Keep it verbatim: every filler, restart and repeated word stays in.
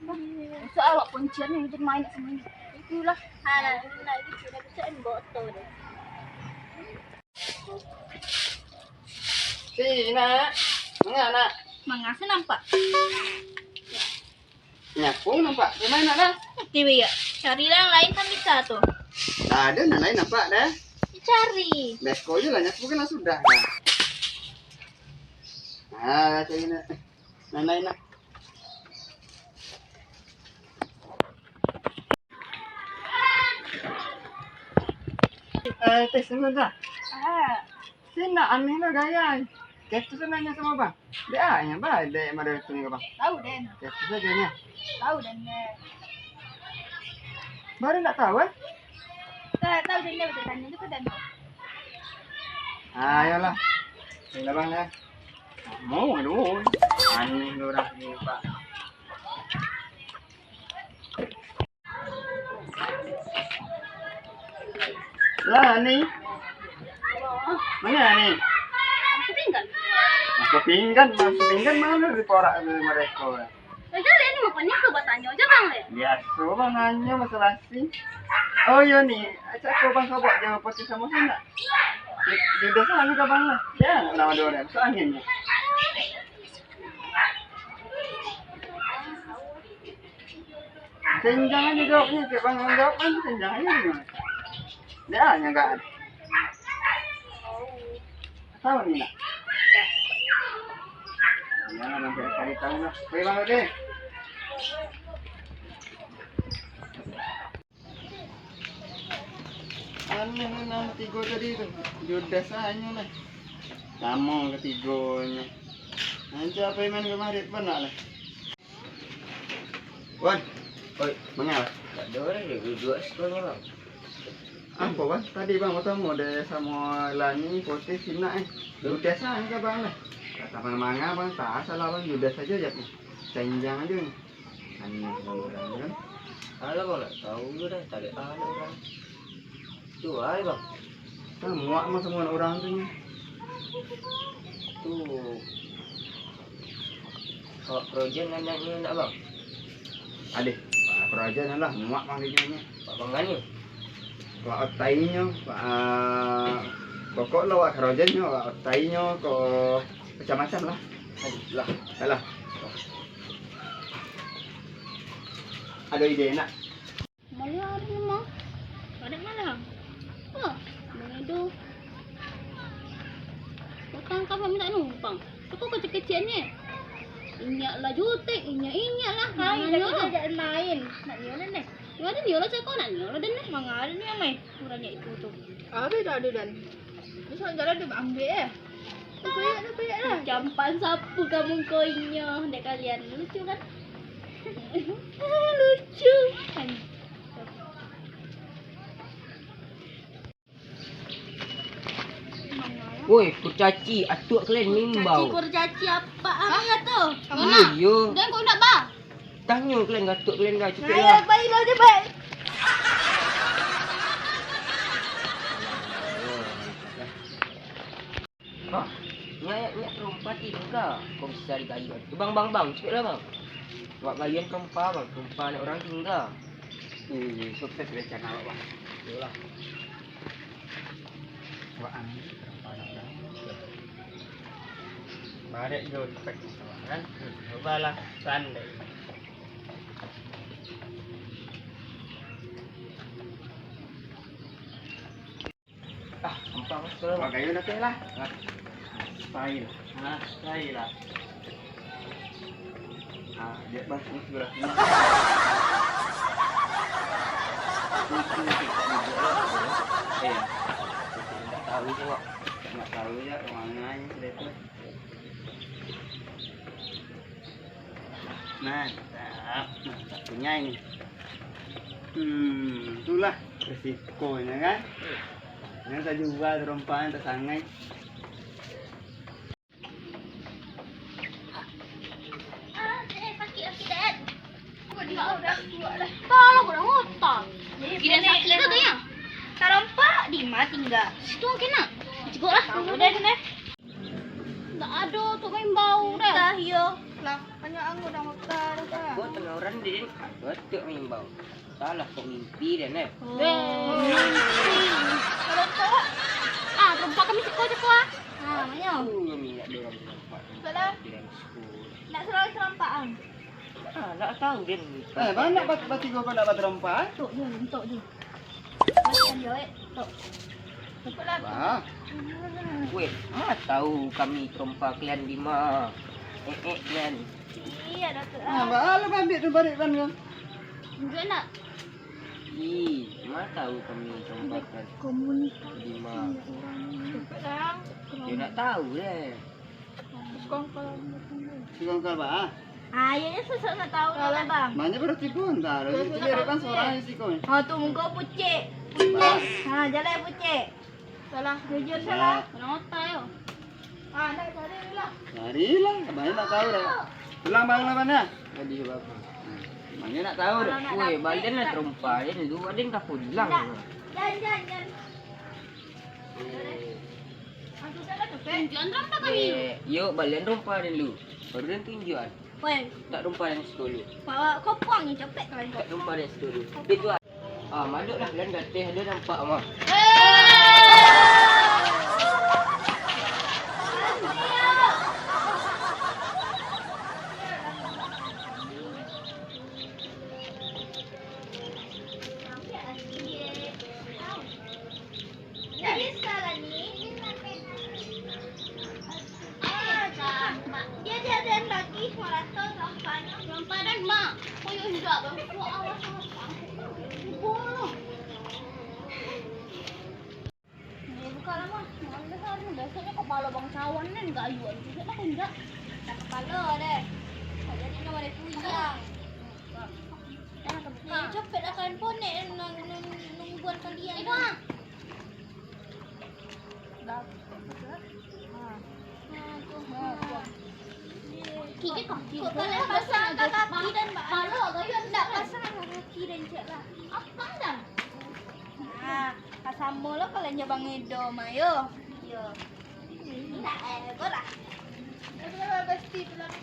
Masa awak kuncian ni jadi main nak sama ni. Itulah. Ha, nah, ini lagi sudah bisa botol deh. Si, nak. Manga, nak? Manga, si nampak. Nyapu nampak. Di mana, nak? Di biak. Cari lah yang lain kan bisa tu. Nah, ada nak lain nampak dah. Cari. Beko je lah, nyapu kan lah sudah. Nah, cari nak. Nan lain nak. Eh, teh, sebentar. Ah. Si nak aneh lah gaya. Kayak tu nanya sama bang. Dek, ah, yang bang, dek, mada tu ni, bang. Tahu, Den. Kayak tu saja ni. Tahu, Den, Den. Baru nak tahu, eh? Tak tahu, Den, Den, betul tanya juga, Den. Ah, ayolah. Ayolah, bang, lah. Mau dulu. Aneh lu orang ni, Pak. Lah, ni. Mana ni? Masuk pinggan. Masuk pinggan, masuk pinggan mana diporak dulu mereka. Macam ni, makanya aku buat tanya je, Bang, le. Biasa, Bang, nanya masalah si. Oh, iyo ni. Acak kau, Bang, kau buat jawab putih sama si nak. Dia dah sana ke, Bang, lah. Ya, nama dia orang. So, anginnya. Senjang aja jawabnya, cek bang jawab kan senjang aja ni. Dia hanya enggak ada. Tahu ni nak? Jangan sampai sekali tahu lah. Oke, bang, oke. Aneh ni nama tigo tadi tu. Judas anyo lah. Sama ketigonyo. Anca apa iman kemarin pun nak lah. Wan, oi, manga? Tak ada orang dia duduk sekolahnya, Bang. Apa, Bang? Tadi, Bang, bertemu deh sama Lani, Putih, Sinak, eh. Judas anyo ke, Bang, lah. Tak sama manga, Bang, tak salah, Bang. Judas aja ya, Bang. Senjang aja ni. Aneh, Bang, orang kan. Alah, Bang, nak tahu juga dah. Tak ada anak orang. Tu ai, Bang. Kan muak mah sama orang tu nyo. Tu. Kok Projen anaknyo nak, Bang? Adeh, Pak Projen lah, muak mah dia nyo. Pak Bang Gani. Pak otainyo, Pak, ah, pokok lo Pak Projen nyo, Pak otainyo ko macam-macam lah. Aduh, lah. Alah. Ada ide nak? Malam hari ni, Mang. Pada malam? Oh, Bang Edo. Utang ka minta numpang. Cukup kecil-kecil ni. Inyak lah jutek, inyak-inyak lah. Hai, nak nyo lah. Nak main. Nak nyo lah, Neh. Nyo ada nyo lah, cakap nak nyo lah, Dan, Neh. Manga ada ni yang main. Kurang inyak itu tu. Habis dah ada, Dan. Bisa jalan dia ambil, eh. Payah lah, payah lah. Campan sapu kamu ko inyo, dek kalian. Lucu kan? Lucu. Woi, kurcaci, atuak kalian mimbau. Kurcaci, kurcaci apa? Apa ya tu? Iyo, iyo. Dan kau nak ba? Tanyo kalian, gatuak kalian dah, capek lah. Baiklah, capek. Hah? Nyak, nyak, perompa tingga. Kok bisa digayuan? Bang, bang, bang, capek lah, bang. Wak gayuan perompa, bang. Perompa anak orang tingga. Ih, sukses rencana awak, bang. Iyolah. Wak angin perompa anak orang. Barek jo capek, kan? Cobalah, sandai. Ah, ampang, tolong. Wak gayuan dah teh lah. Ah, style. Ah, style lah. Ah, dia bang, ini sebelah sini. Eh, tak tahu tu, Wak. Tak tahu je, orang lain sudah tu. Mantap, mantap punya ini. Hmm, itulah resikonyo kan. Nan tajua tarompa, nan tasangai. Ah, eh, sakik, sakik, Dad. Kok dia udah kuat dah? Tolong, udah ngotak. Kira sakik tu, ya? Tarompa di ma tingga? Situ mungkin nak. Cikok lah. Tahu deh, deh. Ndak ado tu maimbau deh. Entah iyo. Lah, banyak anggur dah ngotak dah, kan? Takut tengah orang, Din. Takut tu maimbau. Salah kok mimpi den, eh. Oh. Kalau kau, ah, tarompa kami siko, siko, ah. Ah, manyo. Aku yang minyak dorang tarompa. Salah. Di dalam sekolah. Nak selalu tarompa, ah. Ah, nak tahu, Den. Eh, banyak bat-, batigo kau nak batarompa, eh? Tok je, tok je. Makan je, eh. Tok. Cepatlah. Bah. Weh, ma tahu kami tarompa kalian di ma. Eh, eh, kalian. Iya, Datuk. Ah, bah, alah, ambil tu balik, Bang, ya. Tunjuk nak. Ih, ma tahu kami tarompa kalian. Komunikasi. Di ma. Cepatlah. Dia nak tahu, eh. Sikongkol, Bang. Ah, iyo, iyo, susah nak tahu lah, Bang. Banyak berarti pun, dah. Itu dia kan seorang yang sikong. Oh, tu muko pucek. Pucek. Ha, jalan pucek. Salah. Jujur salah. Orang otak yo. Ah, nak cari lah. Carilah, banyak nak tahu dah. Pulang, Bang, lah, Bang, ya. Tadi apa? Banyak nak tahu dah. Weh, balian lah tarompa, ya, dulu ada yang kapun hilang. Jan, jan, jan. Tunjuan tarompa kami. Eh, yo, balian tarompa den lu. Baru den tunjuan. Weh. Tak tarompa den situ lu. Bawa kopuang ni, copek kau. Tak tarompa den situ lu. Itu, ah, madoklah, den gateh, ado nampak mah. Jadi, salah ni. Ah, cakap, Mak. Dia, dia, dia lagi marato tampaknya. Yang padan, Mak. Koyo indak, Bang. Wah, awas, awas, Bang. Bolong. Eh, buka lah, Mak. Malas hari ni. Biasanya kepala Bang Cawan ni gayuan. Bisa tak indak? Tak kepala deh. Jadi nama dia puyang. Eh, capek lah kan, ponek nang, nang, nang buat kalian. Eh, Bang. Kiki kaki. Kok kalian pasang kaki dan ba-, ndak pasang kaki dan cek lah. Apa dah? Nah, kasamo lo kalian jabang edo mah yo. Yo. Ndak, eh, borak. Pasti pulang.